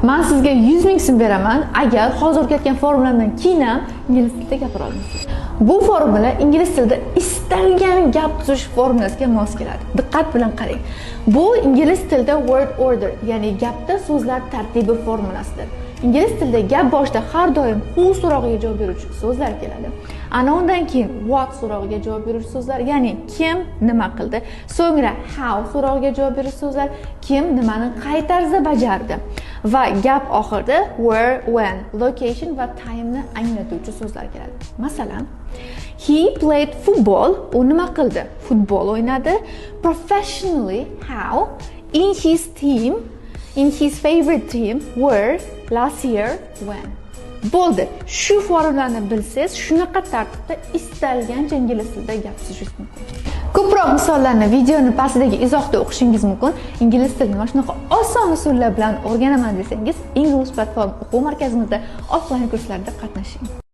Man sizga 100 ming so'm beraman, agar hozir o'rgatgan formulamdan keyin ham ingliz tilida gapira olmasangiz. Bu formula ingliz tilida istalgan gap tuzish formulasiga mos keladi. Diqqat bilan qarang. Bu ingliz tilida word order, ya'ni gapda so'zlar tartibi formulasidir. Ingliz tilida gap boshida har doim who so'rog'iga javob beruvchi so'zlar keladi. Ana undan keyin what so'rog'iga javob beruvchi so'zlar, ya'ni kim nima qildi. So'ngra how so'rog'iga javob beruvchi so'zlar, kim nimani qay tarzda bajardi. Va gap oxirida where, when, location va time'ni anglatuvchi so'zlar keladi. Masalan, he played football. U nima qildi? Futbol o'ynadi. Professionally, how, in his team, in his favorite team, where, last year, when. Bo'ldi. Shu formulani bilsangiz, shunaqa tartibda istalgancha ingliz tilida gap tuzishingiz mumkin. Ko'proq misollarni videoni pastidagi izohda o'qishingiz mumkin. Ingliz tilini mana shunaqa oson usullar bilan o'rganaman desangiz, English Platform o'quv markazimizda offlayn kurslarda qatnashing.